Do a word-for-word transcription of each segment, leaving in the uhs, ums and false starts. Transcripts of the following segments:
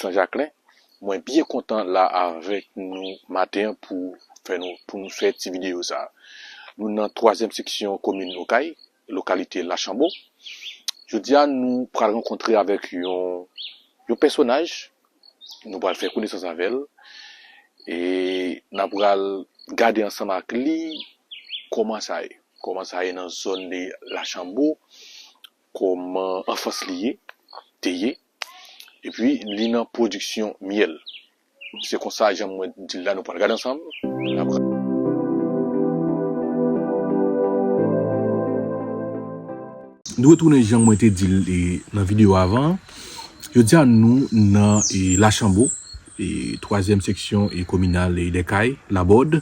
Tristan Jacquelin. Mwen byen kontan la avèk nou maten an pou fè nou, pou nou fè ti videyo sa. Nou nan twazyèm seksyon komin Okay, lokalite Lachanbo. Jodi a, nou pral rankontre avèk yon, yon pèsonaj. Nou pral fè konesans avè l. E n a pral gade ansanm ak li kòman sa ye. Kòman sa ye nan zòn de Lachanbo, kòman anfans li ye, te ye. Epi, li nan pwodiksyon myèl. Se konsa, jan mwen di l la, nou pral gade ansanm. N a pral Nou retounen jan mwen te di l, e, nan videyo avan. Jodi a, nou nan, e, Lachanbo, e, twazyèm seksyon, e, kominal, e, Lèkay, Labòd.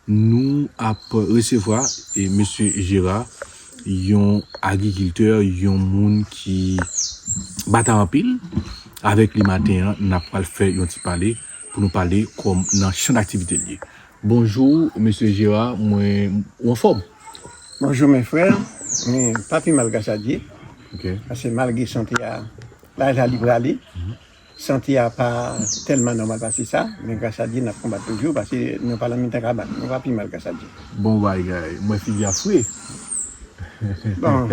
Nou ap resevwa, e, mesye Gérard, yon agrikiltè, yon moun ki batay anpil. Avèk li maten an, n ap pral fè yon ti pale pou nou pale kòm nan chan daktivite l ye. Bonjou, mesye Gérard, mwen, ou anfòm? Bonjou, mes frères. Men, pa pi mal, gras a Dye. Ok. Paske malgre sante a, laj la li prale, sante a pa tèlman nòmal pase sa, men gras a Dye, n ap konbat toujou, paske nou pa nan mitan kabann. Nou pa pi mal, gras a Dye. Bon bagay, mwen figi a fre. Bon,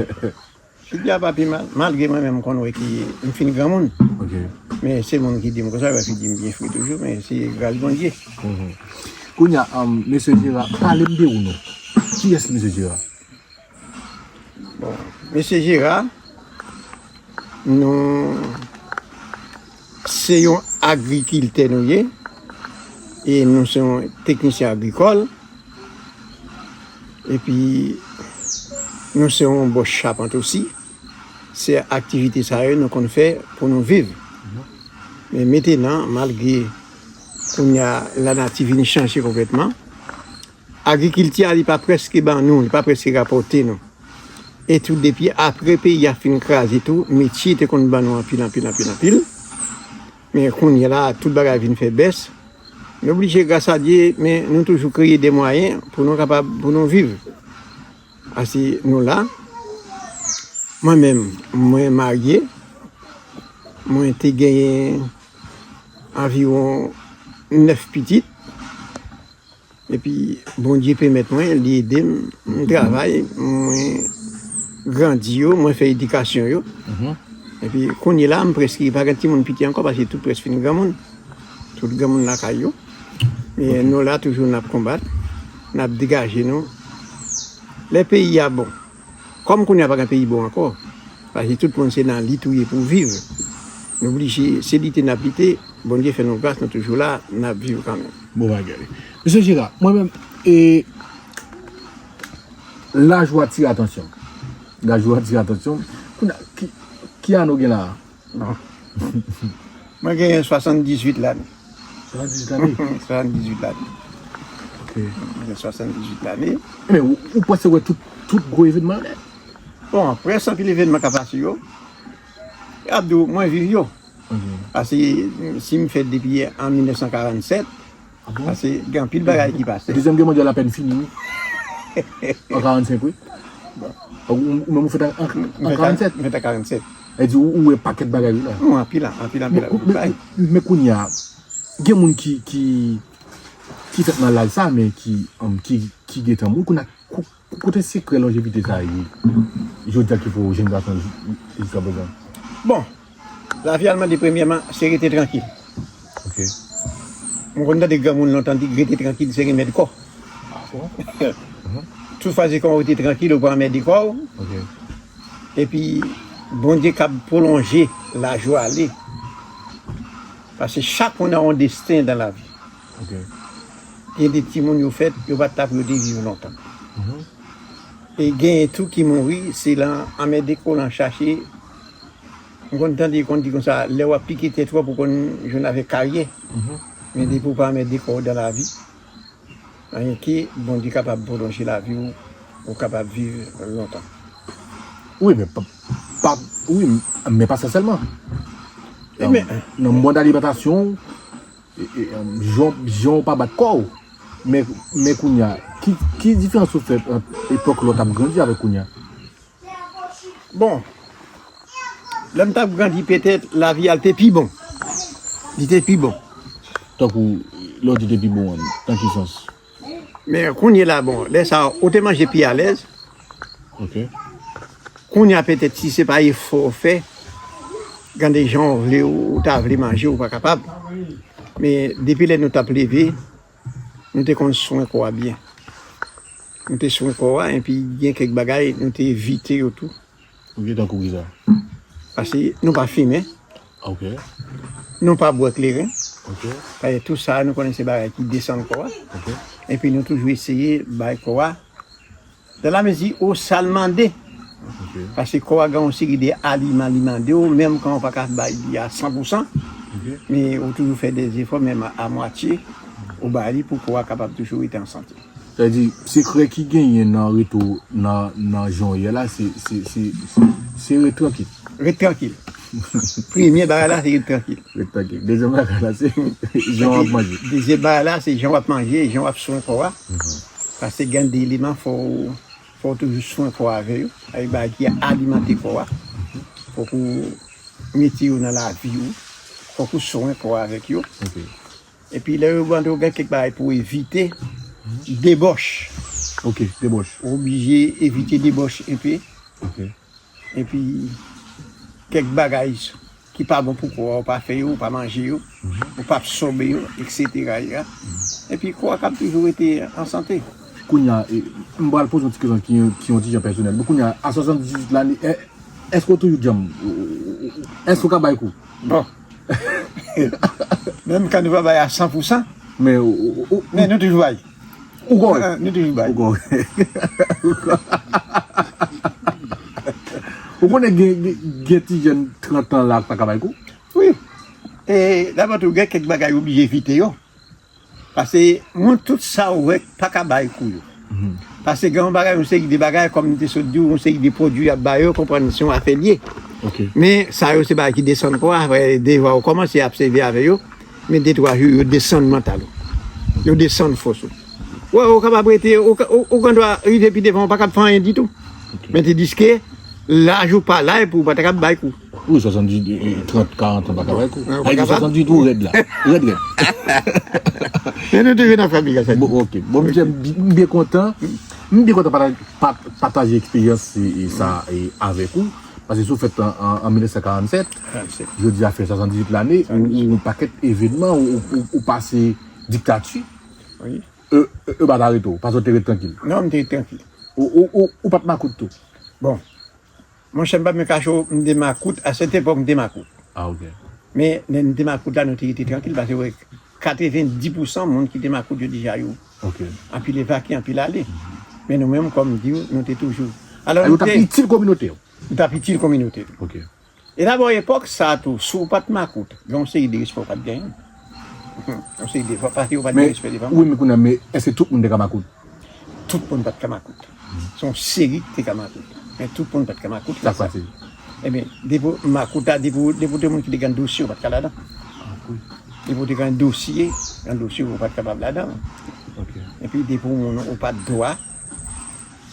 figi a pa pi mal, malgre mwen menm m konn wè ki m fin granmoun. Ok. Men se moun ki di m konsa, wè figi m byen fre toujou, men se gras Bondye. Mhm. Kounye a, um, mesye Gérard, pale m de ou non. Kiyès mesye Gérard? Bon, mesye Gérard, nou se yon agrikiltè nou ye, e nou se yon teknisyen agrikòl, epi nou se yon bòs chapant osi. Se aktivite sa yo nou konn fè pou nou viv. Men mentenan, malgre kounye a lanati vin chanje konplètman, agrikilti a li pa prèske ban nou, li pa prèske rapòte nou. E tou depi apre peyi a fin kraze tou, metye te konn ban nou anpil, anpil, anpil, anpil. Men kounye a la, tout bagay vin fè bès. Nou oblije, gras a Dye, men nou toujou kreye de mwayen pou nou kapab, pou nou viv. Asi nou la. Mwen menm, mwen marye. Mwen te genyen anviwon nèf pitit. Epi, Bondye pèmèt mwen, li ede m, m travay, mwen grandi yo, mwen fè edikasyon yo. Mhm. Epi, kounye la, m prèske pa gen timoun piti ankò, paske tout prèske fin granmoun. Tout granmoun lakay yo. Men nou la toujou n ap konbat, n ap degaje nou. Lè peyi a bon. Kòm kounye a pa gen peyi bon ankò, paske tout moun se nan lit ou ye pou w viv. Nou oblije, se lite n ap lite, Bondye fè nou gras, nou toujou la, n ap viv kanmenm. Bon bagay. Mesye Gérard, mwen menm, e, laj ou atire atansyon m. Laj ou atire atansyon m. Kounye a, ki, ki ane w gen la a? Bon. Mwen genyen swasanndizuit lane. Swasanndizuit lane? Swasanndizuit lane. Ok. Mwen gen swasanndizuit lane. Men ou, ou prèske wè tout, tout gwo evènman yo nèt? Bon, prèske anpil evènman ka pase yo. Y ap di w, mwen viv yo. Ok. Paske si m fèt depi an mil nèf san karannsèt, Ah bon? Paske gen anpil bagay ki pase. Dezyèm Gè Mondyal apèn fini, wi. An karannsenk, wi. Bon. Ou, ou menm ou fèt an, an, an karannsenk? M fèt an karannsenk. E di ou, ou wè pakèt bagay, wi, la. Wi, anpil, anpil, anpil, anpil bagay. Men, men, men kounye a, gen moun ki, ki, ki fèt nan laj sa, men ki, um, ki, ki gentan mouri. Kounye a, kou-, kote sekrè lonjevite sa ye? Jodi a ki fè w jenn gason jiskaprezan. Bon, lavi a mande premyèman, se rete trankil. Ok. Mwen konn tande granmoun lontan di rete trankil se remèd kò. Ah bon? Tout fason kon w rete trankil, ou pa anmède kò w. Ok. Epi, Bondye kab pwolonje laj ou ale. Paske chak moun a yon desten dan lavi. Ok. Gen de timoun yo fèt, yo pa t ta pou yo te viv lontan. Mhm. E genyen tou ki mouri, se lan anmède kò w lan chache. M konn tande yo konn di konsa, lè w ap pike tè twòp, ou konn jwenn avèk karyè. Mhm. Men depi w pa anmède kò w dan lavi, anyen ke Bondye kapab pwolonje lavi w, ou kapab viv lontan. Wi, men pa, pa, wi, men pa sa sèlman. E men, nan mòd alimantasyon w, e, e, jan, jan w pa bat kò w. Men, men kounye a, ki, ki diferans ou fè ant epòk lè w t ap grandi avèk kounye a? Bon, lè m t ap grandi, petèt, lavi a l te pi bon. Li te pi bon. Tankou, lè w di te pi bon an, nan ki sans? Men kounye la, bon, lè sa a, ou te manje pi alèz. Ok. Kounye a, petèt, si se pa efò w fè, gen de jan w vle, ou ta vle manje, ou pa kapab. Men depi lè nou t ap leve, nou te konn swen kò a byen. Nou te swen kò a, epi gen kèk bagay, nou te evite yo tou. Ok, tankou ki sa? Paske nou pa fimen, Ok. nou pa bwè kleren. Ok. Paske tou sa, nou konnen se bagay ki desann kò a. Ok. Epi nou toujou eseye bay kò a, dan la mezi ou sa l mande. Ok. Paske kò a gen yon seri de aliman li mande w, menm kan w pa ka bay li a san pou san, Ok. men ou toujou fè de zefò, menm a, a mwatye, ou bay li pou kò a kapab toujou rete an sante. Sa vle di, sekrè ki genyen nan reto nan, nan jan w ye la, se, se, se, se, se ret trankil. Ret trankil. Premye bagay la, se ret trankil. Ret trankil. Dezyèm bagay la, se jan w ap manje. Dezyèm bagay la, se jan w ap manje, jan w ap swen kò a. Paske gen de eleman, fò, fò w toujou swen kò a avè yo. Avèk bagay ki alimante kò a. Fòk ou mete yo nan lavi ou. Fòk ou swen kò a avèk yo. Ok. Epi lè yo mande w gen kèk bagay pou w evite, debòch. Ok, debòch. Ou oblije evite debòch enpe. Ok. Epi kèk bagay ki pa bon pou kò a, ou pa fè yo, ou pa manje yo, ou pa absòbe yo, etsetera. Epi kò a kab toujou rete an sante. Kounye a, e, m pral poze yon ti kesyon ki, ki yon ti jan pèsonèl. Bon, kounye a, a swasanndizuit lane, è, èske w toujou djanm? Èske w ka bay kou? Bon. Menm kan nou pa bay a san pou san, Men ou, ou, ou, men nou toujou bay. ou kòrèk? Ah, nou toujou bay. Ou kòrèk? Ou kòrèk? Ou konnen gen, gen, gen ti jèn trant an la k pa ka bay kou? Wi. E dabò tou, gen kèk bagay ou oblije evite yo. Paske moun tout sa ou wè pa ka bay kou yo. Paske gen yon bagay, yon seri de bagay, kòm m te sot di w, yon seri de pwodui y ap ba yo, konprann se yon afè l ye. Ok. Men sa yo se bagay ki desann kò a, apre devan ou kòmanse ap sèvi avè yo, men de twa jou yo desann mantal ou. Yo desann fòs ou. Wè, ou kapab rete, ou, ou, ou gen dwa rive pi devan, ou pa kab fè anyen ditou. Men tandiske laj ou pa la epi ou pa ta kab bay kou. Wi, swasanndizuit, trant, karant an pa ka bay kou. Wi, ou Ay, pa kapab. Swasanndizuit ou rèd la. Rèd, rèd. Men nou toujou nan fabrik sa. Bon, ok. Bon, m byen, m byen kontan. M byen kontan pata-, pat-, pataje eksperyans e, e sa e avèk ou. Paske si w fèt an, an, an mil nèf san karannsèt, jodi a fè swasanndizuit lane, ou, ou yon pakèt evènman, ou, ou, ou pase diktati. Wi. E, e, e pa ta rete w, paske w te ret trankil. Non, m te ret trankil. Ou, ou, ou, ou pa t makout tou. Bon. Monchè, m pa menm kache w, m te makout, a sèt epòk m te makout. Ah, ok. Men lè m te makout la, nou te rete trankil, paske wè, katrevenndis pou san moun ki te makout yo deja yo Ok. anpile vake, anpile ale. Men nou menm, kòm m di w, nou te toujou. Alò, Ay, ou t ap nou te, itil kominote w. nou t ap itil kominote. Ok. E dabò, epòk sa a tou, si w pa t makout, gen yon seri de respè w pa t genyen. Yon seri de, paske w pa t gen Men, respè devan. Wi, men kounye a, men èske tout moun te ka makout? Tout moun pa t ka makout. Se yon seri ki te ka makout. Men tout moun pa t ka makout. Sa k pase? Ebyen, depi w makout la, depi w, depi w te moun ki te gen dosye, w pa t ka ladan. Depi w te gen dosye, gen dosye, w pa t kapab ladan. Ok. Epi depi w moun ou pa t dwa,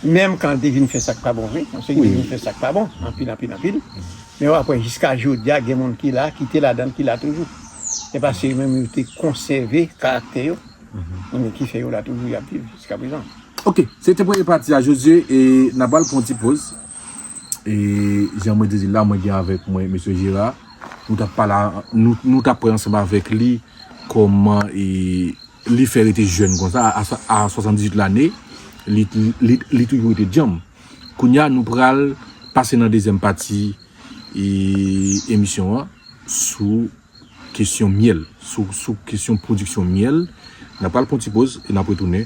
menm kan te vin fè sa k pa bon vre, yon seri te vin fè sa k pa bon, anpil, anpil, anpil. Men w ap wè jiska jodi a, gen moun ki la, ki te ladan, ki la toujou. Se paske yo menm yo te konsève karaktè yo, men ki fè yo la toujou, y ap viv jiska prezan. Ok, se te premye pati a, Josué, e n ap pral pran yon ti poz. E jan mwen te di l la, mwen gen avèk mwen mesye Jera. Nou t ap pale, nou, nou t ap pran ansanm avèk li kòman e, li fè rete jèn konsa, a, a swasanndizuit lane, li, li, li, li toujou rete djanm. Kounye a, nou pral pase nan dezyèm pati e, emisyon an sou kesyon myèl, sou, sou kesyon pwodiksyon myèl. N ap pral pran ti poz e n ap retounen.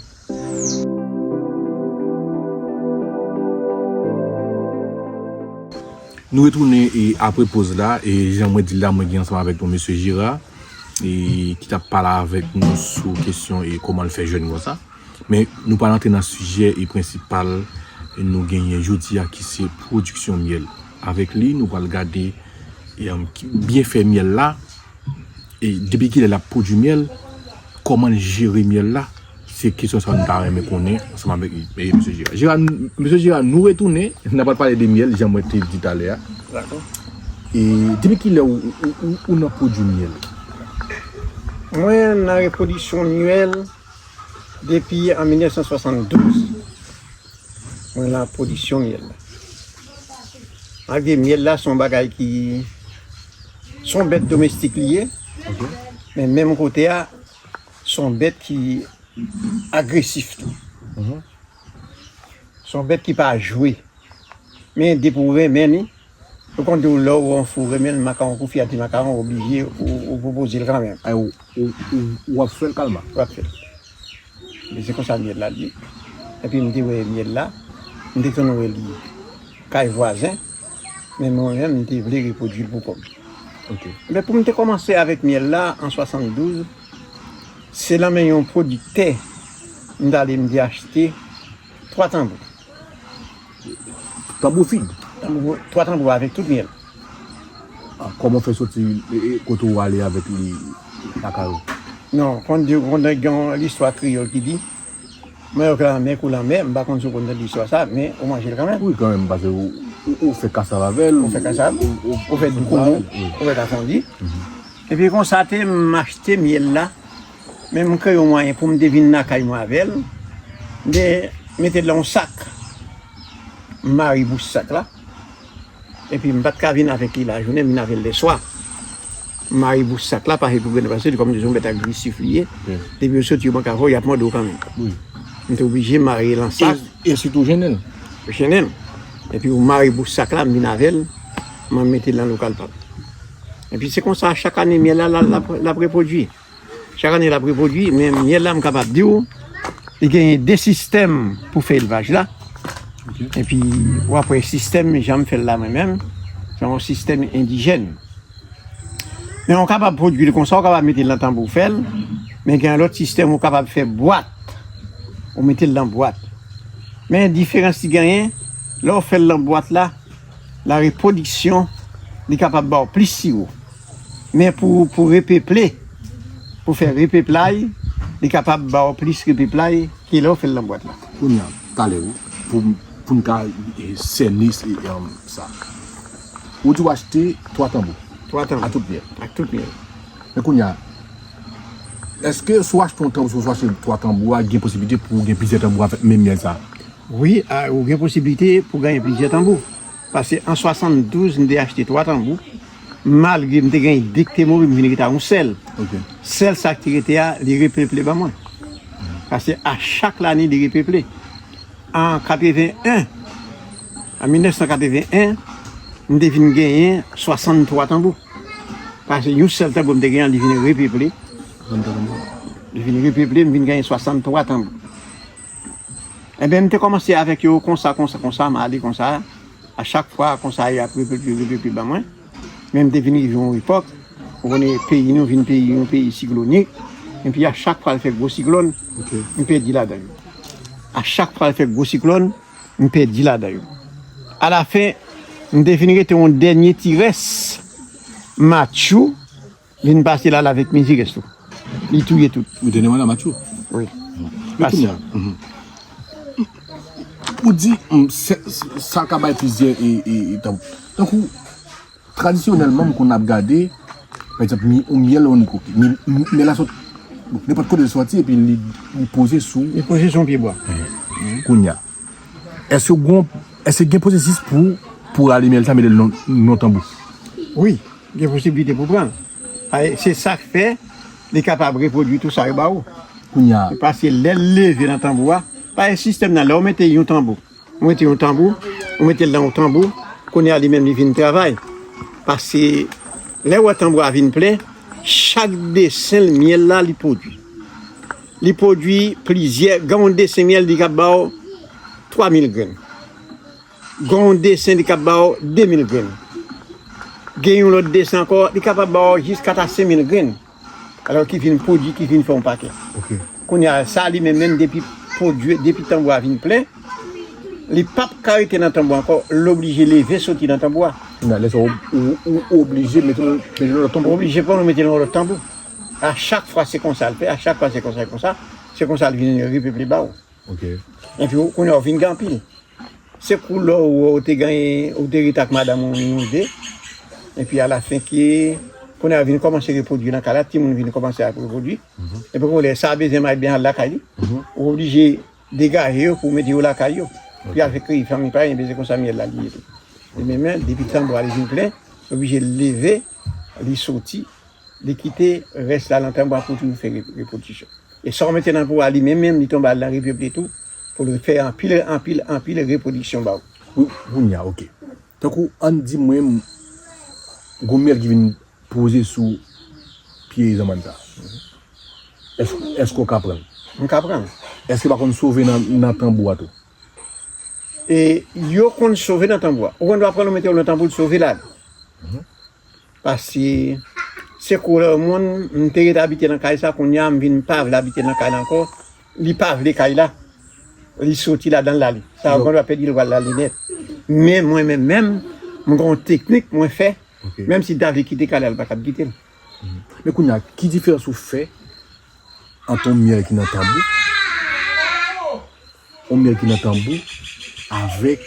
Nou retounen e apre poz la, e jan mwen di l la, mwen gen ansanm avèk nou mesye Jera, e ki t ap pale avèk nou sou kesyon e kòman l fè jèn konsa. Men nou pral antre nan sijè e prensipal nou genyen jodi a ki se pwodiksyon myèl. Avèk li, nou pral gade e, um, ki, byenfè myèl la, e depi kilè l ap pwodui myèl, kòman l jere myèl la, se kesyon sa a nou ta renmen konnen ansanm avèk e, mesye Jera. Jera, n-, mesye Jera, nou retounen, n ap pral pale de myèl, jan mwen te di talè a. Dakò. E depi kilè ou, ou, ou, ou nan pwodui myèl? Mwen nan repwodiksyon myèl depi an mil nèf san swasanndouz. Mwen nan pwodiksyon myèl la. Malgre myèl la se yon bagay ki, se yon bèt domestik li ye, men menm kote a, se yon bèt ki agresif tou. Se yon bèt ki pa jwe. Men depi w renmen li, ou konn di w lè w wè yon fi w renmen l, makawon kou fi a di makawon, w oblije ou, ou pwopoze l kanmenm. Ay, ou, ou, ou, w ap fè l kalma. W ap fè l. Men se konsa myèl la li ye. Epi m te wè myèl la, m te konn wè li kay vwazen, men mwen menm m te vle repwodui l pou kò m. Ok. Men pou m te kòmanse avèk myèl la an swasanndouz, se nan men yon pwodiktè m t ale m te achte twa tanbou. Tanbou fig? Tanbou, twa tanbou avèk tout myèl. Ah, kòman w fè soti, e, e, kote w ale avèk li lakay ou? Non, konn di, konn gen yon listwa kreyòl ki di, mwen yo ke lanmè kou lanmè, m pa konn si w konn tande listwa sa, men ou manje l kanmenm. Wi, kanmenm, paske ou, ou, ou fè kasav avè l. Ou fè kasav, ou, ou, ou fè ou doukoumou, wi, ou fè kafondi. Epi konsa te m achte myèl la, men m kreye yon mwayen pou m te vin lakay mwen avè l. M te mete l nan yon sak. M mare bouch sak la. Epi m pa t ka vin avèk li lajounen, m vin avè l lèswa. M mare bouch sak la, paske pou grenn pase li kòm se yon bèt agresif li ye. Depi yo soti yo manke avè w, y ap mòde w kanmenm. M te oblije mare l nan sak. E, e sitou jennen l. Jennen l. Epi ou mare bouch sak la, m vin avè l, m al mete l nan lokal pa m. Epi se konsa, chak ane, myèl la, l ap, l ap, l ap repwodui. Chak ane, l ap repwodui, men myèl la, m kapab di w, li genyen de sistèm pou fè elvaj la. Ok. Epi, w ap wè sistèm, jan m fè l la, mwen menm, se yon sistèm endijèn. Men w kapab pwodui l konsa, w kapab mete l nan tanbou w fè l, men gen yon lòt sistèm ou kapab fè bwat, ou mete l nan bwat. Men diferans li genyen, lè w fè l nan bwat la, la repwodiksyon, li kapab ba w plis siwo. Men pou, pou repeple, pou fè repeplay, li kapab ba w plis repeplay ke lè w fè l nan bwat la. Kounye a, talè, wi, pou, pou n ka, e, sène, e, e, sa. Ou di w achte twa tanbou. Twa tanbou. A tout myèl. Ak tout myèl. Men kounye a, èske si w achte yon tanbou, si w achte twa tanbou a, gen posiblite pou w gen plizyè tanbou avèk menm myèl sa? Wi, a, ou gen posiblite pou w genyen plizyè tanbou. Paske an swasanndouz, m te achte twa tanbou. Malgre m te genyen de k te mouri, m vin rete ak yon sèl. Ok. Sèl sa k te rete a, li repeple ban mwen. Paske a chak lane, li repeple. An katreven en, an mil nèf san katreven en, m te vin genyen swasanntwa tanbou. Paske yon sèl tanbou m te genyen an, li vin repeple. Li vin repeple, m vin genyen swasanntwa tanbou. Enben, m te kòmanse avèk yo konsa, konsa, konsa, m ale konsa. A chak fwa, konsa, y ap repeple, repeple ban mwen. Men m te vin rive yon epòk, ou konnen peyi nou vin peyi, yon peyi siklonik. Epi a chak fwa l fè gwo siklòn, m pèdi ladan yo. A chak fwa l fè gwo siklòn, m pèdi ladan yo. Alafen, m te vin rete yon dènye ti rès matjou, vin pase la avèk mizirès tou. Li touye tout. Ou te nan matjou? Wi. Men kounye a, ou di, mm, se, se, sa ka bay plizyè, e, e, e, tankou, tradisyonèlman, m konn ap gade, pa egzanp, mi, yon myèl, yon nikoki. Mi, mi, myèl la sot, bon, nenpòt kote l soti, epi li, li poze sou. Li poze sou yon pye bwa. Kounye a, èske gon, èske gen pwosesis pou, pou rale myèl sa, mete l nan, nan tanbou? Wi, gen posiblite pou pran l. Ay, se sa k fè li kapab repwodui tou sa yo ba ou. Kounye a. Paske lè l leve nan tanbou a, pa e sistèm nan, lè w mete yon tanbou, ou mete yon tanbou, ou mete l nan yon tanbou, kounye a li menm li vin travay. Paske lè w wè tanbou a vin plen, chak desen myèl la li pwodui. Li pwodui plizyè, gen yon desen myèl li kab ba w twa mil grenn. Gen yon desen li kab ba w de mil grenn. Gen yon lòt desen ankò, li kapab ba w jis kat a senk mil grenn. Alò ki vin pwodui, ki vin fè yon pakèt. Ok. Kounye a, sa li menm, menm depi pwodui, depi tanbou a vin plen, li p ap ka rete nan tanbou ankò, l oblije leve soti nan tanbou a. Kounye a, lè sa w, ou, ou, ou oblije mete l, mete l nan lòt tanbou. Ou oblije pran l mete l nan lòt tanbou. A chak fwa se konsa l fè, a chak fwa se konsa, konsa, se konsa l vin repeple ba w. Ok. Epi ou, kounye a w vin gen anpil. Se kou lè w wè w te genyen, ou te rete ak madanm ou, nou de. Epi alafen ke Kounye a vin kòmanse repwodui nan kay la, timoun vin kòmanse ap repwodui. Epi kounye a sa bezwen may byen al lakay li. Ou oblije degaje yo pou mete yo lakay yo. Pou y al fè kreye fanmi pa yo, bezwen konsa myèl la li ye tou. E men men, depi tanbou a li vin plen, oblije leve, li soti, li kite rès la nan tanbou a pou toujou fè re- repwodiksyon. E sa w mete nan pou a li menm menm, li tonbe al nan rivyè pye tou, pou l fè anpil, anpil, anpil repwodiksyon ba w. Wi, kounye a, ok. Tankou, ann di mwen, gon myèl ki vin poze sou pye zanmann sa. Èske, èske w ka pran l? M ka pran l. Èske pa konn sove nan, nan tanbou a tou? E yo konn sove nan tanbou a. Ou konn pa pran l, ou mete l nan tanbou, l sove la. Paske se koulè moun, m te ret abite nan kay sa, kounye a m vin pa vle abite nan kay la ankò. Li pa vle kay la. Li soti ladan l l ale. Sa yo konn pa pèdi l, l pral ale nèt. Men mwen menm menm, m gen yon teknik mwen fè. Menm si David kite kay la, l pa kab kite l. Men kounye a, ki diferans ou fè ant yon myèl ki nan tanbou, yon myèl ki nan tanbou, avèk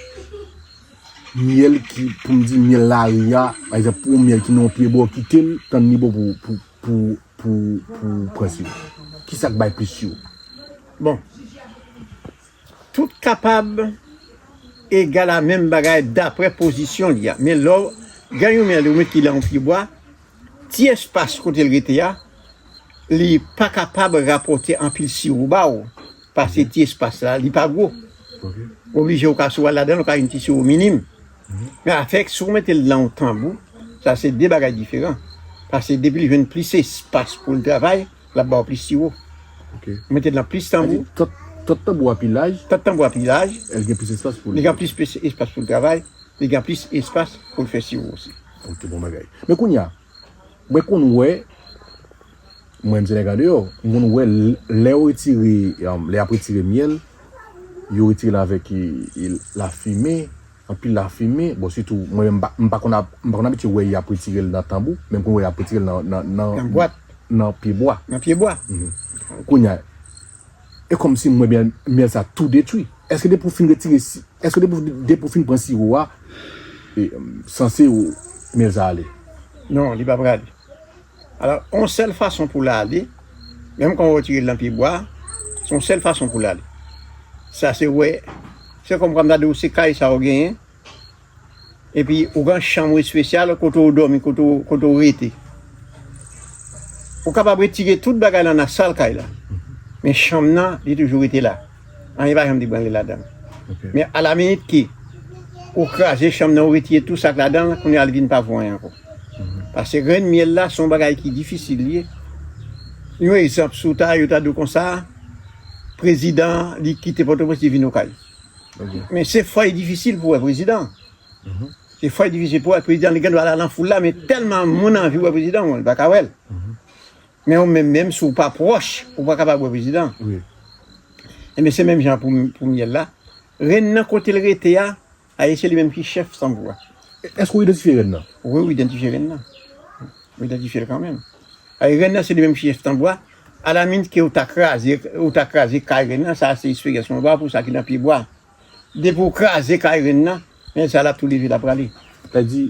myèl ki, pou m di, myèl lari a, pa egzanp, yon myèl ki nan yon pyebwa, kite l, tann li bon pou, pou, pou, pou, pou pran siwo. Kisa k bay plis siwo? Bon, tout kapab egal a menm bagay daprè pozisyon li a. Men lè w gen yon myèl ou met ki nan yon pyebwa, ti espas kote l rete a, li pa kapab rapòte anpil siwo ba w, paske ti espas la, li pa gwo. Oblije ou ka sou al ladan l, ou ka jwenn ti siwo minim. Men afèk, si w mete l nan yon tanbou, sa se de bagay diferan. Paske depi l jwenn plis espas pou l travay, l ap ba w plis siwo. Ou mete l nan plis tanbou. Tant, tant tanbou a pi laj, tant tanbou a pi laj, li gen plis espas pou l, li gen plis, plis espas pou l travay, li gen plis espas pou l fè siwo osi. Ok, bon bagay. Men kounye a, mwen konn wè, mwen menm se nèg andeyò, m konn wè l- lè yo retire, um, lè y ap retire myèl, yo retire l avèk e, e, lafimen, anpil lafimen. Bon, sitou, mwen menm, m pa, m pa konn ap- m pa konn abitye wè y ap retire l nan tanbou, men m konn wè y ap retire l nan, nan, nan, nan bwat, nan pyebwa. Nan pyebwa. Kounye a, e kòmsi mwen byen myèl sa tou detwi. Èske depi w fin retire si- Èske depi, depi w fin pran siwo a, e, sanse w, myèl sa ale? Non, li pa prale. Alò, yon sèl fason pou l ale, menm kan w retire l nan pyebwa, se yon sèl fason pou l ale. Sa se wè, se kòm, kòm ta di w se kay sa w genyen, epi ou gen chanm espesyal kote w dòmi, kote w, kote w rete. Ou kapab retire tout bagay lan nan sal kay la, men chanm nan, li toujou rete la. Anyen pa janm debranle ladan l. Men alaminit ke ou kraze chanm nan, ou retire tou sa k ladan l, kounye a li vin pa vo anyen ankò. Paske renn myèl la, se yon bagay ki difisil li ye. Yon egzanp, si w ta, yo ta di w konsa, prezidan, li kite Pòtoprens, li vin Okay. Men se fwa e difisil pou wè prezidan. Se fwa e difisil pou wè prezidan, li gen dwa la nan foul la, men tèlman moun anvi wè prezidan, bon, li pa ka wè l. Men ou menm, menm si w pa pwòch, ou pa kapab wè prezidan. Ebyen, se menm jan pou, pou myèl la. Renn nan kote l rete a, a, se li menm ki chèf tanbou a. Èske w idantifye renn nan? Wi, w idantifye renn nan. W idantifye l kanmenm. A, renn nan se li menm ki chèf tanbou a. Alaminit ke ou ta kraze, ou ta kraze kay renn nan, sa se eksperyans mwen ba w pou sa ki nan pyebwa. Depi w kraze kay renn nan, men sa l ap tou leve, l ap prale. Sa di,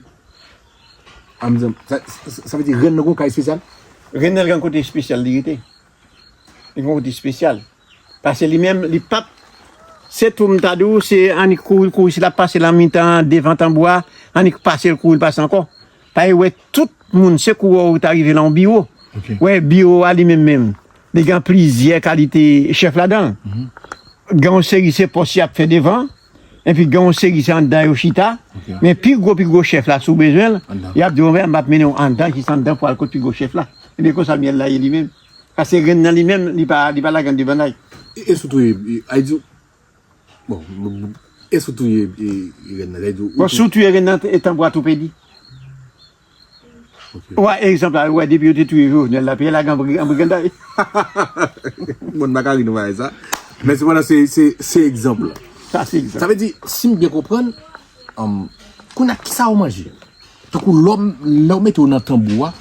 an m di, sa, sa, sa vle di renn nan gon kay espesyal? Renn nan gen kote espesyal li rete. Li gon kote espesyal. Paske li menm, li p ap, se tou m ta di w, se annik kouri l kouri, si l ap pase nan mitan, devan tanbou a, annik pase l kouri l pase ankò. Paske wè tout moun, se kouri w ta rive nan yon biwo. Wè biwo a li menm menm, li gen plizyè kalite chèf ladan l. Gen yon seri se pòs y ap fè devan, epi gen yon seri se anndan yo chita. Men pi gwo, pi gwo chèf la, si w bezwen l, y ap di w, men m ap mennen w anndan, jis anndan pou al kot pi gwo chèf la. Ebyen konsa myèl la ye li menm. Paske renn nan li menm, li pa, li pa lage anndan bagay. E, e si w touye, e, ay di, bon, bon, bon, e si w touye, e, e renn nan, ay di, bon, si w touye renn nan, e tanbou a tou pèdi. Ok. Ou wè, egzanp la, ou wè, depi yo te touye Jovenel la, peyi la gen anbri- anbriganday. Moun pa ka ri nan bagay sa. Men sepandan, se, se, se egzanp la. Sa se egzanp. Sa vle di, si m byen konprann, um, kounye a, kisa w manje? Tankou lè w, lè w mete w nan tanbou a,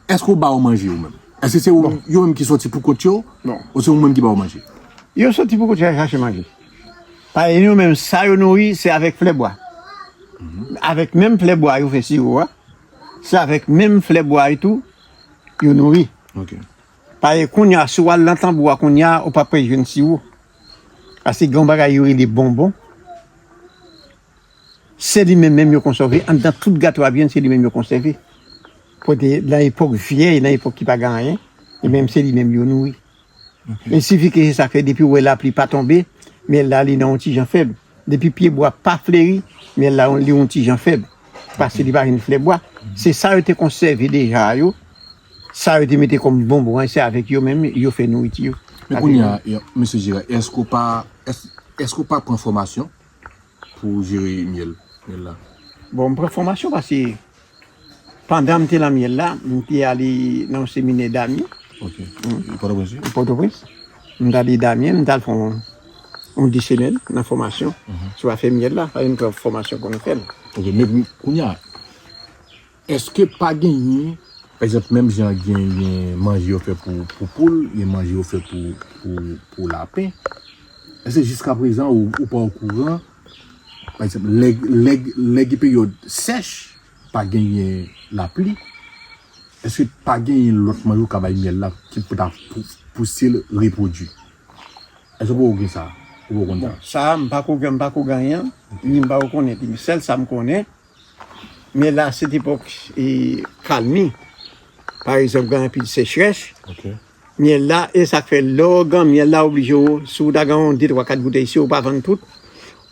èske w ba yo manje yo menm? Èske se ou, yo menm ki soti pou kont yo? Non. Ou se ou menm ki ba yo manje? Yo soti pou kont yo al chache manje. Paske yo menm, sa yo nouri, se avèk flè bwa. Avèk menm flè bwa yo fè siwo a. Se avèk menm flè bwa yo tou yo nouri. Ok. Paske kounye a, si w al nan tanbou a kounye a, ou p ap jwenn siwo. Paske gen yon bagay yo rele bonbon. Se li menm menm yo konsève. Anndan tout gato a vyann, se li menm yo konsève. Kote nan epòk vyèy, nan epòk ki pa gen anyen, e menm se li menm yo nouri. Ok. E sifi ke se sa k fè depi w wè lapli pa tonbe, myèl la li nan yon ti jan fèb. Depi pye bwa pa fleri, myèl la li yon ti jan fèb. Paske li pa jwenn flè bwa. Se sa yo te konsève deja yo. Sa yo te mete kòm bonbon an, se avèk yo menm yo fè nouriti yo. Men kounye a, e, mesye Jera, èske w pa, èske, èske w pa pran fòmasyon pou jere myèl, myèl la? Bon, m pran fòmasyon paske pandan m te nan myèl la, m te ale nan yon seminè Damyen. Ok. E Pòtoprens, wi? Pòtoprens. M t ale Damyen, m t al fè yon, yon de semèn nan fòmasyon sou afè myèl la. Sa vle di m pran fòmasyon pou nou fè l. Ok, men kounye a, èske pa genyen, pa egzanp, menm jan genyen manje yo fè pou, pou poul, gen manje yo fè pou, pou, pou lapen, èske jiskaprezan ou, ou pa okouran, pa egzanp, lè, lè, lè gen peryòd sèch, pa genyen lapli, èske pa genyen lòt manje ou ka bay myèl la ki pou ta pou, pouse l repwodui? Èske ou gen sa? Ou pa konn sa? Bon, sa, m pa ko, m pa ko genyen, ni m pa ko konnen. Sèl sa m konnen, myèl la, se te epòk, e, kalmi. Pa egzanp, gen anpil sechrès. Ok. Myèl la, e sa k fè lè w gen myèl la, oblije w, si w ta gen yon de, twa, kat boutèy, si w pa vann tout,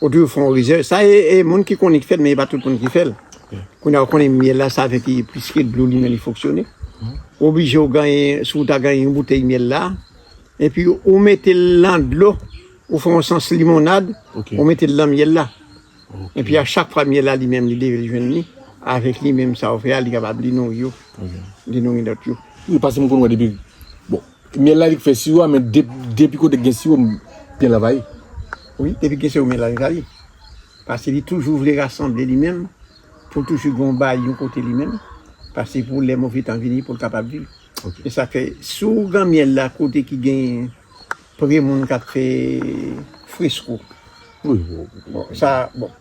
ou toujou fè yon rezèv. Sa, e, e moun ki konnen ki fè l, men e pa tout moun ki fè l. Ok. Kounye a, ou konnen myèl la, sa avèk li, piske dlo li menm li fonksyone. Oblije w genyen, si w ta genyen yon boutèy myèl la, epi ou mete l nan dlo, ou fè yon sans limonad, ok, ou mete l nan myèl la. Ok. Epi a chak fwa myèl la li menm li leve, li jwenn li, avèk li menm sa ou fè a, li kapab li nouri yo. Ok. Li nouri lòt yo. Wi, paske m konn wè depi, bon, myèl la li k fè siwo a, men de-, depi kote gen siwo, m byen travay. Wi, depi gen siwo, myèl la li travay. Paske li toujou vle rasanble li menm, pou l toujou gen yon bagay yon kote li menm, paske pou lè move tan vini, pou l kapab viv. Ok. E sa fè, si w gen myèl la kote ki gen pre moun k ap fè fresko. Wi, wi, wi. Bon, sa, bon,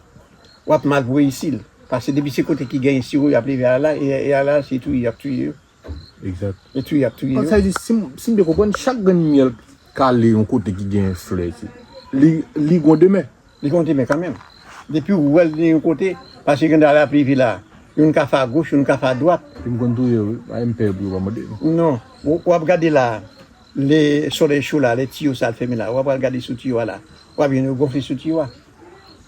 w ap mal pou reyisi l. Paske depi se kote ki gen siwo, y ap leve a la, e, e a la, se touye, y ap touye yo. Egzak. E touye, y ap touye yo. Sa vle di, si m, si m byen konprann, chak grenn myèl kale yon kote ki gen flè, se, li, li gon demen. Li gon demen kanmenm. Depi w wè l nan yon kote, paske gen de lapli vin la, youn ka fè agoch, youn ka fè adwat. Li konn touye wi, pa M P pou yo pa mande. Non, w, w ap gade la, lè solèy cho la, lè tiyo sa al fèmen la, w ap al gade sou tiyo a la, w ap jwenn yo gonfle sou tiyo a.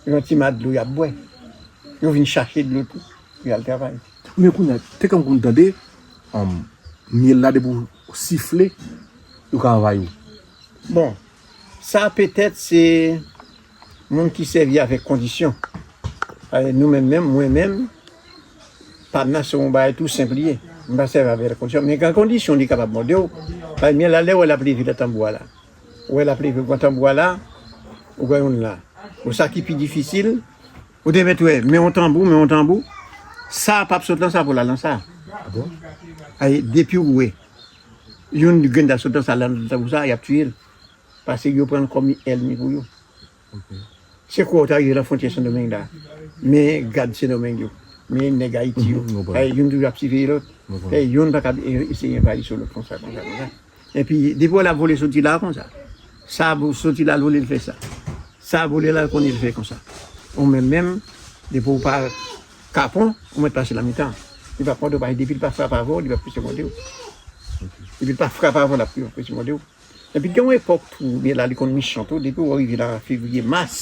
Yon ti ma dlo y ap bwè. Yo vin chache dlo tou, pou y al travay. Men kounye a, te konn konn tande, um, myèl la depi w sifle, yo ka anvayi w. Bon, sa petèt se moun ki sèvi avèk kondisyon. Paske nou menm menm, mwen menm, pa m nan se yon bagay tou senp li ye. M pa sèvi avèk kondisyon, men gen kondisyon li kapab mòde w. Paske myèl la, lè w wè l ap leve nan tanbou a la. Ou wè l ap leve nan tanbou a la, ou gen youn la. Bon, sa ki pi difisil, ou te mèt wè, men yon tanbou, men yon tanbou. Sa p ap sot lan sa pou l al nan sa. Ah bon? Ay, depi ou wè, youn grenn ta sot lan sa, lan tanbou sa, y ap tiye l. Paske yo pran l kòm ènmi pou yo. Ok. Se kwa w ta rive nan fwontyè Sendomeng la. Men gad Sendomeng yo. Men nèg Ayiti yo. Mhm, m konprann. Ay, youn toujou ap siveye lòt. M konprann. Fè youn pa ka e-, eseye envayi sou lòt konsa, konsa, konsa. Epi, depi w wè l ap vole soti la konsa. Sa vo-, soti la l vole l fè sa. Sa vole la l konnen l fè konsa. Ou menm menm, depi w pa kapon, ou mèt pase nan mitan. Li p ap mòde w, paske depi l pa frape avè w, li p ap pwese mòde w. Depi l pa frape avè w, l ap pwese mòde w. Epi gen yon epòk tou, myèl la li konn mechan tou, depi w rive nan fevriye, mas,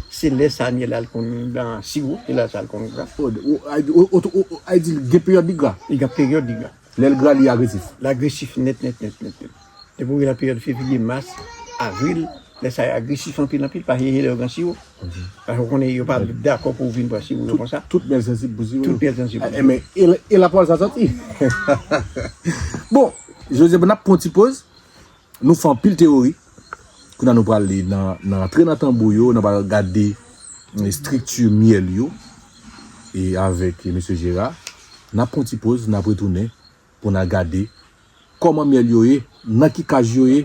se lè sa myèl la l konn nan siwo, se lè sa l konn gra. O, o, ay, o, o, o, o, ay di l gen peryòd li gra. Li gen peryòd li gra. Lè l gra, li agresif. L agresif nèt, nèt, nèt, nèt, nèt. Depi w rive nan peryòd fevriye, mas, avril, lè sa yo agresif anpil, anpil, paske se lè yo gen siwo. Mhm. Paske w konnen yo pa dakò pou w vin pran siwo yo konsa. Tout myèl sansib pou siwo. Tout myèl sansib pou siwo. E, men, e, e la pwal sa sòti. Bon, Joseph, n ap pran yon ti poz. Nou fè anpil teyori. Kounye a nou prale nan, nan antre nan tanbou yo, nou pral gade, eh, estrikti myèl yo. E avèk, eh, mesye Jera, n ap pran ti poz, n ap retounen pou n al gade kòman myèl yo ye, nan ki kaj yo ye.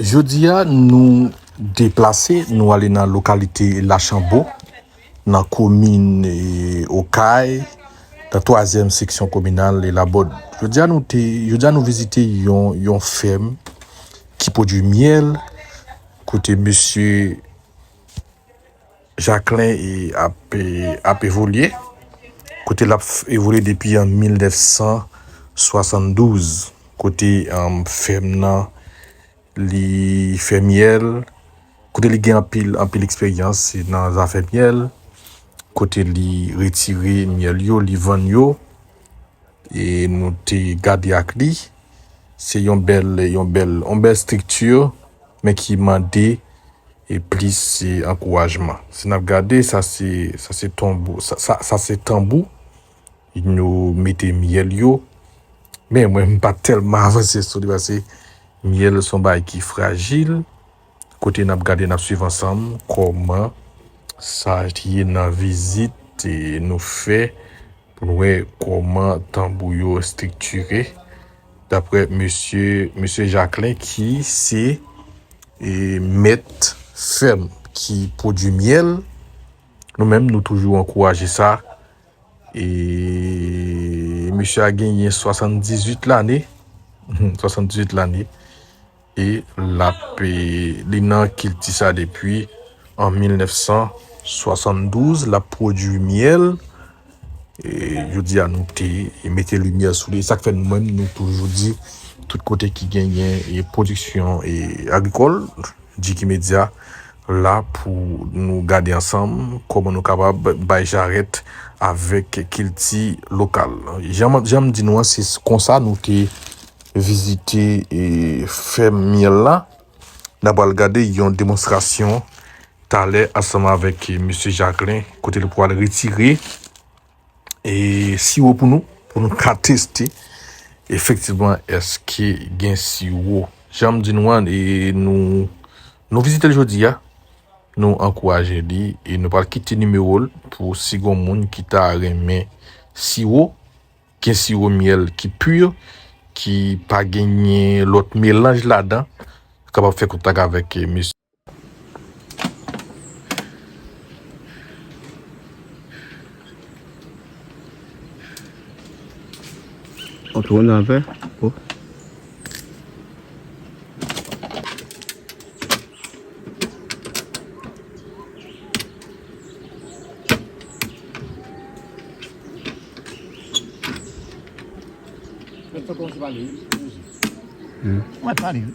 Jodi a, nou Deplase, nou ale nan lokalite Lachanbo, nan komin, e, Okay, nan twazyèm seksyon kominal e Labòd. Jodi a nou te, jodi a nou vizite yon, yon fèm ki pwodui myèl, kote mesye Jacquelin, e, ap, e, ap evolye, kote l ap f-, evolye depi an mil nèf san swasanndouz, kote, um, fèm nan, li fè myèl, kote li gen anpil, anpil eksperyans nan zafè myèl, kote li retire myèl yo, li vann yo, e nou te gade ak li. Se yon bèl, yon bèl, yon bèl estrikti, men ki mande, e, plis, e, ankourajman. Si n ap gade, sa se, sa se tonbo, sa, sa, sa se tanbou. Nou mete myèl yo. Men mwen, m pa tèlman avanse sou li, paske myèl se yon bagay ki frajil. Kote n ap gade, n ap swiv ansanm kòman sa ye nan vizit, e, nou fè pou n wè kòman tanbou yo estriktire. Daprè mesye, mesye Jacquelin ki se, e, mèt fèm ki pwodui myèl, nou menm nou toujou ankouraje sa. E mesye a genyen swasanndizuit lane. Swasanndizuit lane. E l ap, e, li nan kilti sa depi an mil nèf san swasanndouz, l ap pwodui myèl. E jodi a, nou te mete limyè sou li. Sa k fè nou menm, nou toujou di, tout kote ki genyen, e, pwodiksyon, e, agrikòl, Jiki Medya la pou nou gade ansanm kòman nou kapab bay jarèt avèk kilti lokal. Jan m, jan m di nou an, se konsa nou te vizite, e, fèm myèl la. N a pral gade yon demonstrasyon talè ansanm avèk, e, mesye Jacquelin, kote l pral retire, e, siwo pou nou, pou nou ka teste efektivman èske gen siwo. Jan m di nou an, e, nou, nou vizite l jodi a, nou ankouraje li, e nou pral kite nimewo l pou si gon moun ki ta renmen siwo, gen siwo myèl ki pi, ki pa genyen lòt melanj ladan, kapab fè kontak avèk, e, mesye. Ok, on a fait. Oh. Mwen pale wi.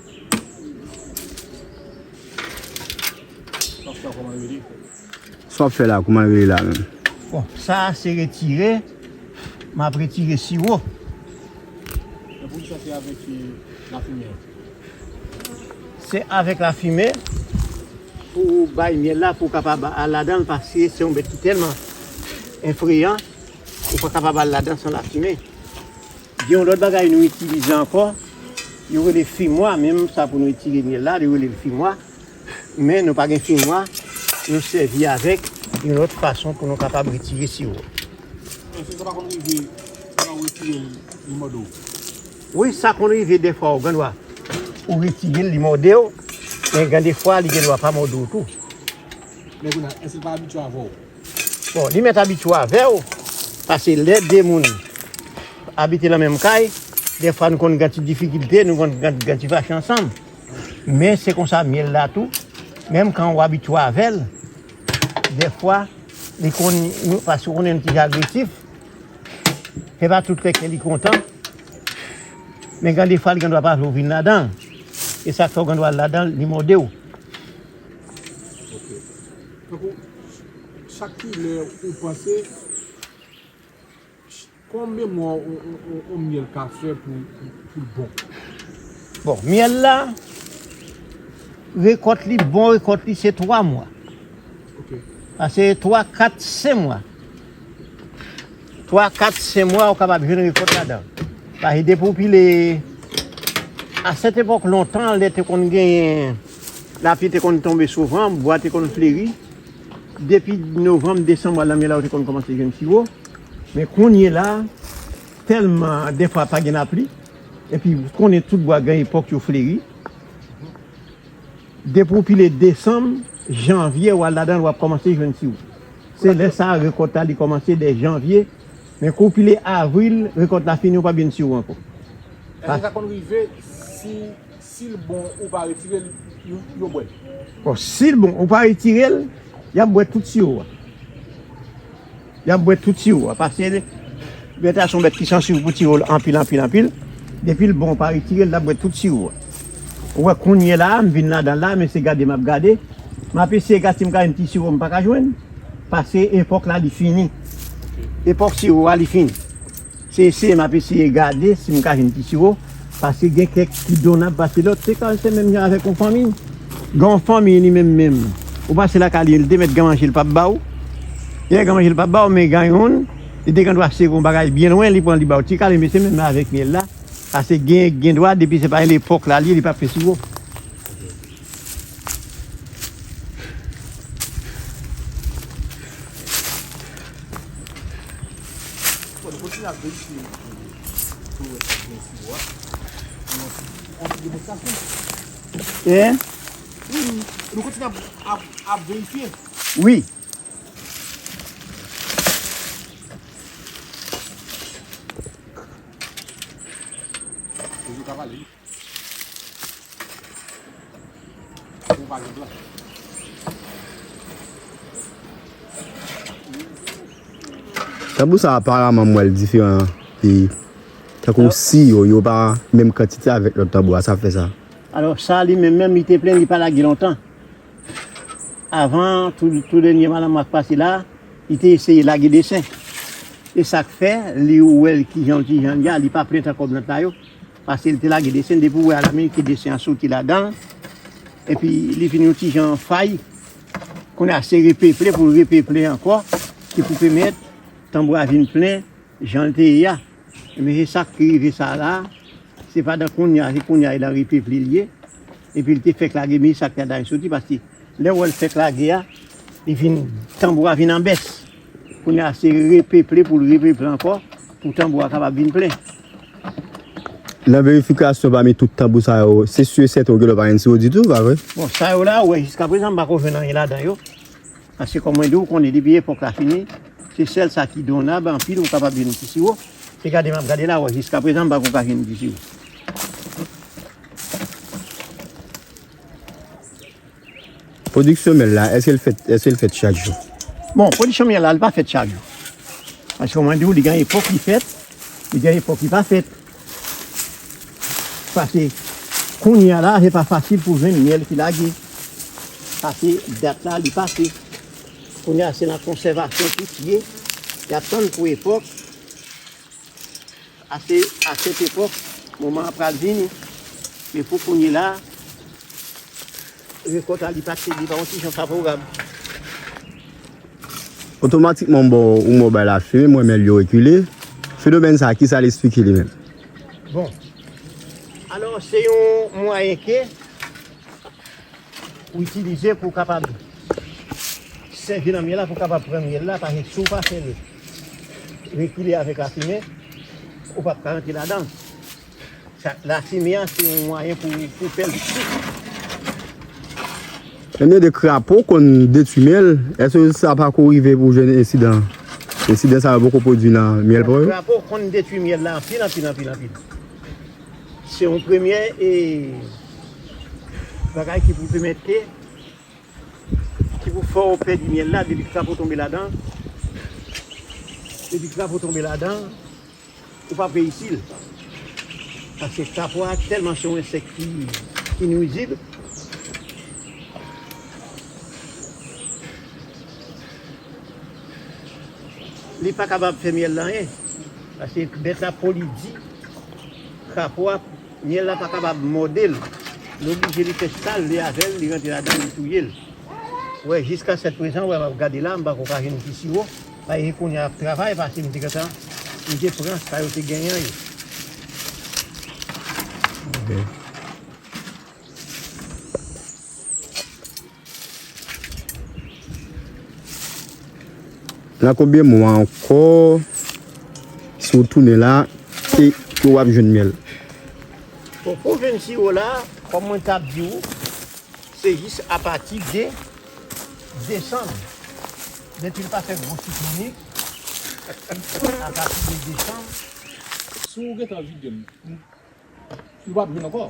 Sa w ap fè la, kòman l rele la menm? Bon, sa a se retire, m ap retire siwo. Men pou ki sa se avèk, e, lafimen? Se avèk lafimen pou bay myèl la, pou w kapab al ladan l, paske se yon bèt ki tèlman enfreyan, ou pa kapab al ladan san lafimen. Gen yon lòt bagay nou itilize ankò, yo rele fimwa, menm sa pou nou retire myèl la, yo rele l fimwa. Men nou pa gen fimwa, nou sèvi avèk yon lòt fason pou nou kapab retire siwo. Èske sa pa konn rive, sa pa retire l, li mòde w? Wi, sa konn rive dèfwa, ou gen dwa ou retire l, li mòde w, men gen dèfwa, li gen dwa pa mòde w tou. Men kounye a, èske l pa abitye avè w? Bon, li mèt abitye avè w, paske lè de moun abite nan menm kay, dèfwa nou konn gen ti difikilte, nou konn gen, gen ti fache ansanm. Men se konsa myèl la tou, menm kan ou abitye avè l, dèfwa, li konn, nou, paske ou konnen nou ti jan agresif, se pa tout lè ke li kontan, men gen dèfwa li gen dwa pa vle w vin ladan l. E sa k fè w gen dwa al ladan l, li mòde w. Ok. Tankou, chak kilè ou panse, konbyen mwa on, on, on, on myèl ka fè pou, pou, pou l bon? Bon, myèl la, rekòt li, bon rekòt li, se twa mwa. Ok. Pase twa, kat, senk mwa. Twa, kat, senk mwa, ou kapab jwenn rekòt ladan. Paske depi w pile, a sèt epòk lontan, lè te konn genyen, lapli te konn tonbe souvan, bwa te konn fleri. Depi novanm, desanm, mwa lanmè la, ou te konn kòmanse jwenn siwo. Men kounye la, tèlman dèfwa pa gen lapli, epi konnen tout bwa gen epòk yo fleri. Depi w pile desanm, janvye, w al ladan l, w ap kòmanse jwenn siwo. Se lè sa a, rekòt la, li kòmanse dè janvye. Men kou w pile avril, rekòt la fini, ou p ap jwenn siwo ankò. Èske sa konn rive si, si l bon, ou pa retire l, yo, yo bwè l? Bon, si l bon, ou pa retire l, y ap bwè tout siwo a. Y ap bwè tout siwo a. Paske bèt la se yon bèt ki sansib pou siwo l anpil, anpil, anpil. Depi l bon, ou pa retire l, l ap bwè tout siwo a. Ou wè kounye la a, m vin ladan l la, men se gade m ap gade. M ap eseye gade si m ka jwenn ti siwo m pa ka jwenn. Paske epòk la, li fini. Epòk siwo a, li fini. Se eseye m ap eseye gade si m ka jwenn ti siwo, paske gen kèk ki donab pase lòt. Se ka, se menm jan avèk yon fanmi. Gen yon fanmi li menm menm. Ou pase lakay li, li te mèt gen manje, li p ap ba w. Lè gen manje, li p ap ba w, men gen youn, li te gen dwa sere yon bagay byen lwen, li pran, li ba w ti kal, men se menm jan avèk myèl la. Paske gen, gen dwa, depi se pa lepòk la li ye, li p ap fè siwo. Bon, nou kontinye ap verifye pou nou wè si gen siwo a. Nou, nou, nou, nou, nou, nou, nou kontinye ap, ap, ap verifye. Wi. Toujou ka pale, wi. Tanbou sa, aparaman, m wè l diferan. E tankou si yo, yo pa menm kantite avèk lòt tanbou a, sa fè sa. Alò, sa li menm, menm li te plen, li pa lage lontan. Avan, tou, tou dènye madanm ak pase la, li te eseye lage desann. E sa k fè, li ou wè l kijan, kijan l ye a, li pa plen tan kòm lòt la yo. Paske li te lage desann, depi ou wè a la men ke desann an soti ladan l. Epi li vin yon ti jan fay. Kounye a se repeple pou l repeple ankò, ki pou pèmèt tanbou a vin plen jan l te ye a. Men se sa ki rive sa la. Se pandan kounye a, se kounye a, e nan repeple li ye. Epi li te fèk lage, men sa k te ladan l soti, paske lè w wè l fèk lage a, li vin, tanbou a vin an bès. Kounye a, se repeple pou l repeple ankò, pou tanbou a kapab vin plen. Nan verifikasyon pami tout tanbou sa yo, se si e sèten ou gen lè w pa jwenn siwo ditou, pa vre? Bon, sa yo la, ou wè, jiskaprezan, m pako jwenn anyen ladan yo. Paske, kòm mwen di w, ou konnen, depi epòk la fini, se sèl sa ki donab anpil, ou kapab jwenn ti siwo. Se gade m ap gade la, ou wè, jiskaprezan, m pako ka jwenn ti siwo. Pwodiksyon myèl la, èske l fèt, èske l fèt chak jou? Bon, pwodiksyon myèl la, li pa fèt chak jou. Paske, kòm mwen di w, li gen epòk li fèt, li gen epòk li pa fèt. Paske, kounye a la, se pa fasil pou jwenn myèl ki lage. Paske, dat la, li pase. Kounye a, se nan konsèvasyon tout ye. Y ap tann pou epòk. Ase, a sèt epòk, moman an pral vini. Men pou kounye la, rekòt la, li pa, li pa yon ti jan favorab. Otomatikman, m ba w, ou mò bay la fimen, m wè myèl yo rekile. Fenomèn sa, kisa l esplike li menm? Bon. Alò, se yon mwayen ke ou itilize pou w kapab sèvi nan myèl la, pou w kapab pran myèl la, paske si w pa fè l rekile avèk lafimen, ou p ap ka rantre ladan l. Sa, lafimen an, se yon mwayen pou, pou fè l sik. Ebyen, de krapo konn detwi myèl, èske sa pako rive pou w jwenn ensidan? Ensidan sa yo poko pwodui nan myèl pa w yo? Krapo konn detwi myèl la anpil, anpil, anpil, anpil. Se yon premye, e, bagay ki pou pèmèt ke, ki pou fè w pèdi myèl la depi krapo tonbe ladan. Depi krapo tonbe ladan, ou p ap reyisi l. Paske krapo a tèlman se yon ensèk ki, ki nwizib. Li pa kapab fè myèl la anyen. Paske bèt la po li di, krapo a, myèl la pa kapab mòde l. Li oblije li fè sa l vle avè l, li rantre ladan, li touye l. Wè, jiska sèt prezan, wè, m ap gade la, m pako ka jwenn ti siwo. Paske kounye a ap travay, paske m te gentan, m te pran sa yo te genyen yo. Ok. Nan konbyen mwa ankò, si w tounen la, ke, ke w ap jwenn myèl? Bon, pou w jwenn siwo la, kòm mwen t ap di w, Se jis apati de desanm. Depi l pa fè gwo siklonik, apati de desanm. Si w gentan vide l, nou p ap jwenn ankò.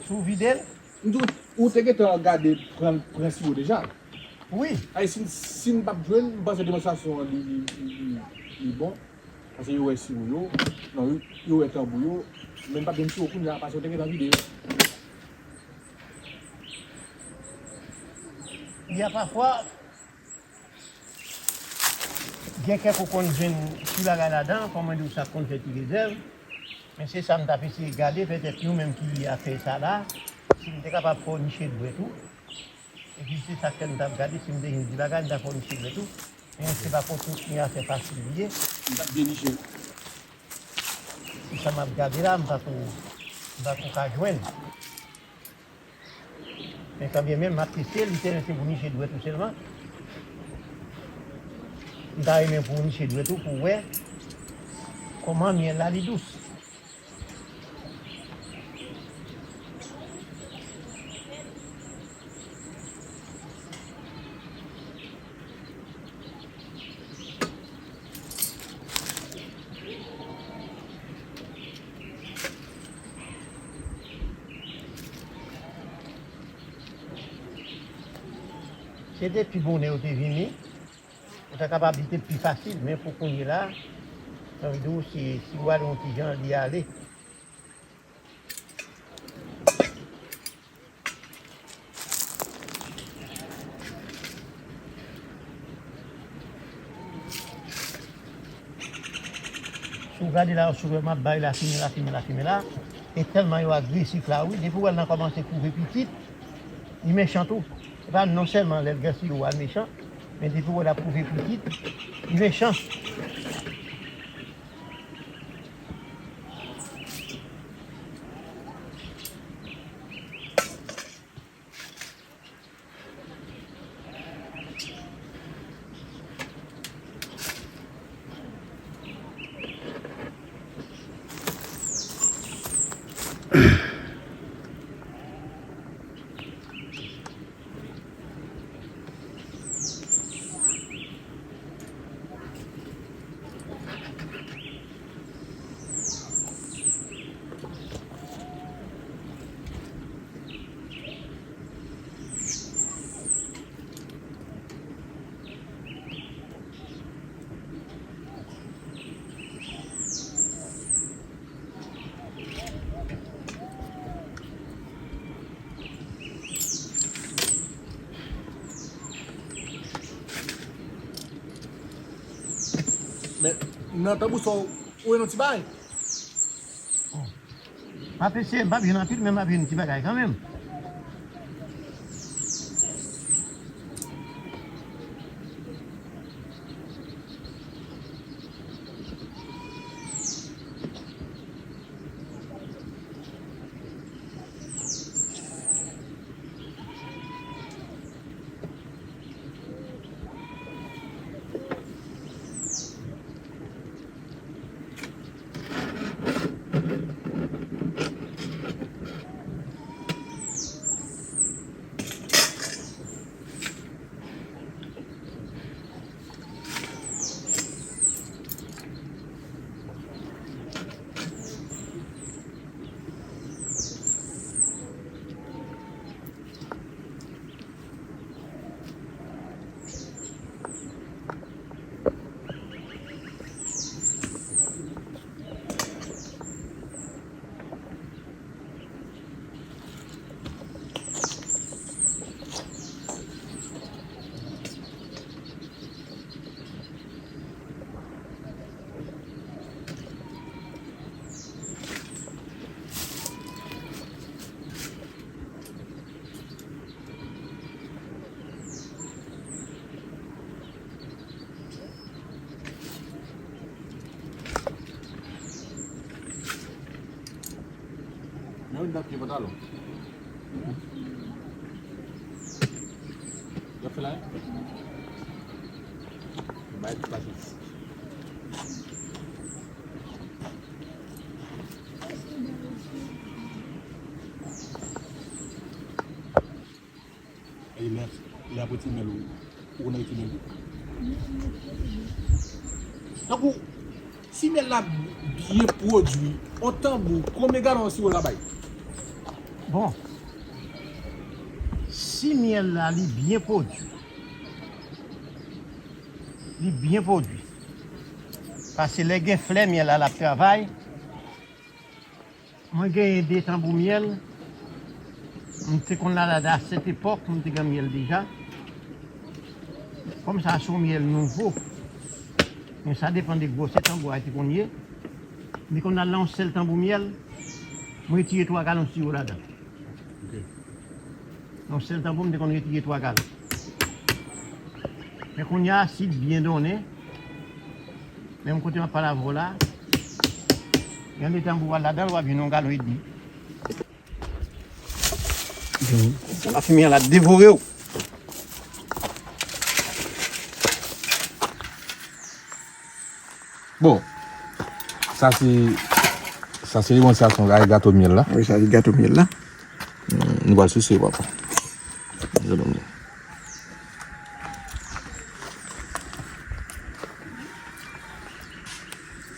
Si w vide l? M di w, ou te gentan gade pran, pran siwo deja? Wi. Ay, si, si n p ap jwenn, m panse demonstrasyon an li, li, li, li, li bon. Paske yo wè siwo yo, non, yo, yo wè tanbou yo, men n p ap jwenn siwo kounye a, paske yo te gentan vide yo. Gen pafwa, gen kèk ou konn jwenn ti bagay ladan, kòman di w sa konn fè ti rezèv. Men se sa m t ap eseye gade, petèt nou menm ki afè sa la, si m te kapab fè w niche dwèt ou. Epi se sa k fè m t ap gade, si m te jwenn ti bagay, m ta fè w niche dwèt ou. Men se pa konn tout ni afè fasil li ye. M t ap byen niche. Se sa m ap gade la, m pa ko, m pa ko ka jwenn. Men kanmenm, m ap teste, li se, se pou niche dwèt ou sèlman. M ta renmen pou niche dwèt ou, pou wè kòman myèl la li dous. Se te pi bonè yo te vini, ou ta kapab di te pi fasil, men pou kounye la, sa vle di w, si, si w ale yon ti jan, li ale. Si w gade la, si w wè m ap bay lafimen, lafimen, lafimen la, e tèlman yo agresif la, wi, depi w wè l nan kòmanse kouve pitit, li mechan tou. E pa non sèlman lè l gen siwo a l mechan, men depi w wè l ap kouve pitit, li mechan. Men, nan tanbou sa, ou wè yon ti bagay? M ap eseye, m p ap jwenn anpil, men m ap jwenn ti bagay kanmenm. Men wi, nan pye pantalon. Y ap fè la, hein? Bay tout pase. Lè, lè ap retire myèl ou, ou konn retire myèl tou. Tankou, si myèl la byen pwodui, on tanbou, konbyen galon siwo l ap bay? Bon, si myèl la li byen pwodui, li byen pwodui. Paske lè gen flè, myèl la l ap travay. Mwen genyen de tanbou myèl. M te konn al ladan a sèt epòk, m te gen myèl deja. Kòm sa se yon myèl nouvo, men sa depann de gwosè tanbou a te konn ye. M te konn al nan yon sèl tanbou myèl, mwen retire twa galon siwo ladan. Ok. Yon sèl tanbou, m te konn retire twa galon. Men kounye a, si l byen donnen, menm kote m ap pale avè w la, gen de tanbou w al ladan l, w ap jwenn yon galon edmi. Lafimen an la devore w. Bon, sa se, sa se demonstrasyon gato myèl la. Wi, sa se gato myèl la. Hmm, nou pral souse, papa. Gato myèl.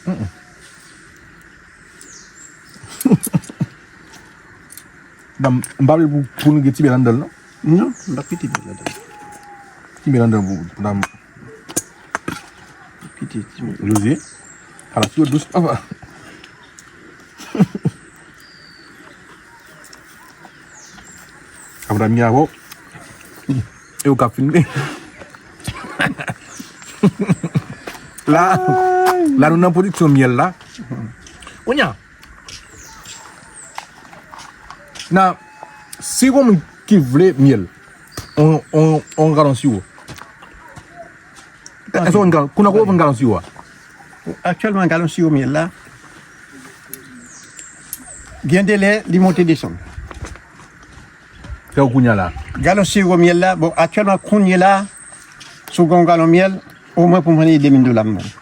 Mm, mm. Dam, m pa vle pou, pou nou gen ti myèl anndan l, non? Non, m p ap kite myèl anndan. Ti myèl anndan pou, pou dam. Kite ti myèl. Jozye, ala ti yo dous, papa. Apre m gen avè w. E ou k ap filme. La, la nou nan pwodiksyon myèl la. Kounye a, nan, si gon moun ki vle myèl, on, on, on galon siwo. Èske w konn galon, kounye a, kote w vann galon siwo a? Aktyèlman, galon siwo myèl la, gen de lè, li monte desann. Fè w kounye a la. Galon siwo myèl la, bon, aktyèlman, kounye la, si w gen yon galon myèl, omwen pou mwen, li de mil dola m vann.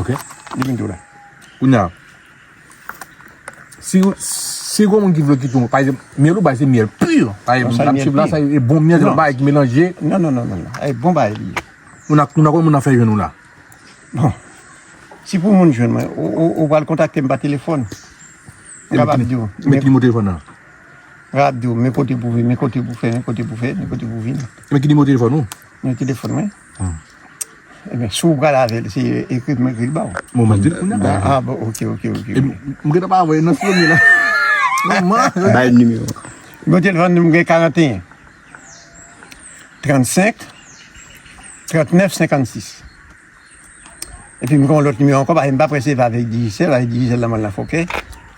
Ok. De mil dola. Kounye a, si, si gen moun ki vle kite w, pa egzanp, myèl ou bay se myèl pi. Pa egzanp, sa, m ap swiv la, sa e bon myèl, se pa bagay ki melanje. Non, non, non, non, non. E bon bagay li ye. Moun ak, moun ak, moun nan fè jwenn ou la. Bon. Si pou moun jwenn mwen, ou, ou, ou pral kontakte m pa telefòn. M kapab di w. Men ki nimewo telefòn nan? M kapab di w, men kote pou vin, men kote pou fè, men kote pou fè, men kote pou vin. Men ki nimewo telefòn ou? Men telefòn mwen. Hmm. Ebyen, si w pral avè l, se ekri m ekri l ba w. Bon, mwen di l kounye a. Ah, bon, ok, ok, ok. E m, m gentan pa voye nan sou li la. Bay nimewo. Bon, telefòn m gen karanteyen, trannsenk, trannèf, senkannsis. Epi m gen yon lòt nimewo ankò, paske m pa prese avèk Digicel, avèk Digicel la mwen la fòkè.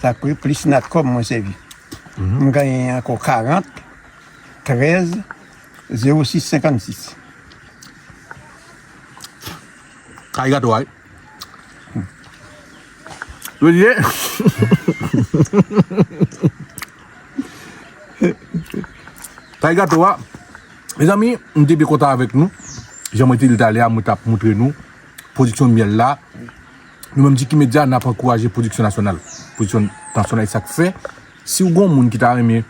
Sa k plis Natcom mwen sèvi. M genyen ankò karant, trèz, zewo sis, senkannsis. Kay gato a, wi. Yo di, kay gato a. Mezanmi, m te byen kontan avèk nou. Jan mwen te di l talè a, mwen t ap montre nou pwodiksyon myèl la. Nou menm Tiki Medya, n ap ankouraje pwodiksyon nasyonal. Pwodiksyon nasyonal, e sa k fè, si w gon moun ki ta renmen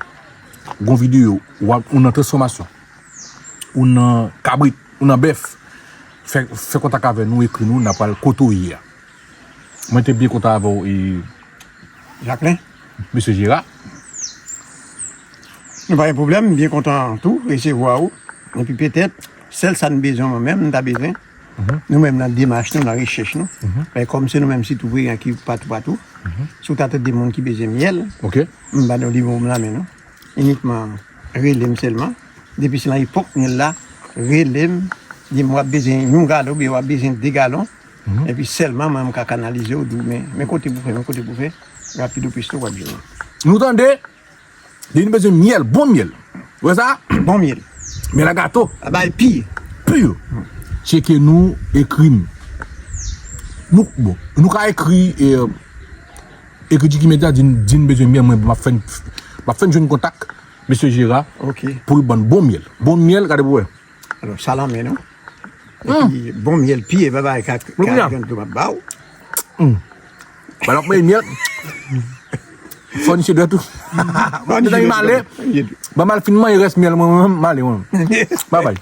gon videyo, w ap, ou nan transfòmasyon, ou nan kabrit, ou nan bèf, fè, fè kontak avè nou, ekri nou, n ap al kote w ye a. Mwen te byen kontan avè w, e, Jacquelin. Mesye Jera. Nou pa gen pwoblèm, m byen kontan tou resevwa ou. Epi petèt, sèl sa n bezwen, mwen menm, m ta bezwen, nou menm nan demach nou, nan rechèch nou. Men kòm se nou menm sitou ki patoupatou, si w ta tande moun ki bezwen myèl, m ba nou nimewo m nan men nou. Inikman rele m sèlman. Depi se nan epòk myèl la, rele m, di m w ap bezwen yon galon oubyen w ap bezwen de galon. Epi sèlman mwen, m ka kanalize w, di w, men, men kote pou fè, men kote pou fè. Rapido presto, w ap jwenn. Nou tande? Li nou bezwen myèl, bon myèl. Ou wè sa? Bon myèl. Myèl a gato. A bay pi. Pi. Tcheke nou, ekri m. Nou, bon, nou ka ekri, e, ekri Tiki Medya, di n, di n bezwen myèl, mwen, m ap fè n, m ap fè n jwenn kontak mesye Jera pou l ban n bon myèl. Bon myèl, gade pou wè. Alò, sa lan men nou. Epi, bon myèl pi, e pa bagay ka, ka jwenn tou m ap ba w. Ba l ap mwen myèl. Fònisye dwèt ou. Mezanmi, m ale. Ban m al fin manje rès myèl mwen, mwen, m ale, mwen. Babay.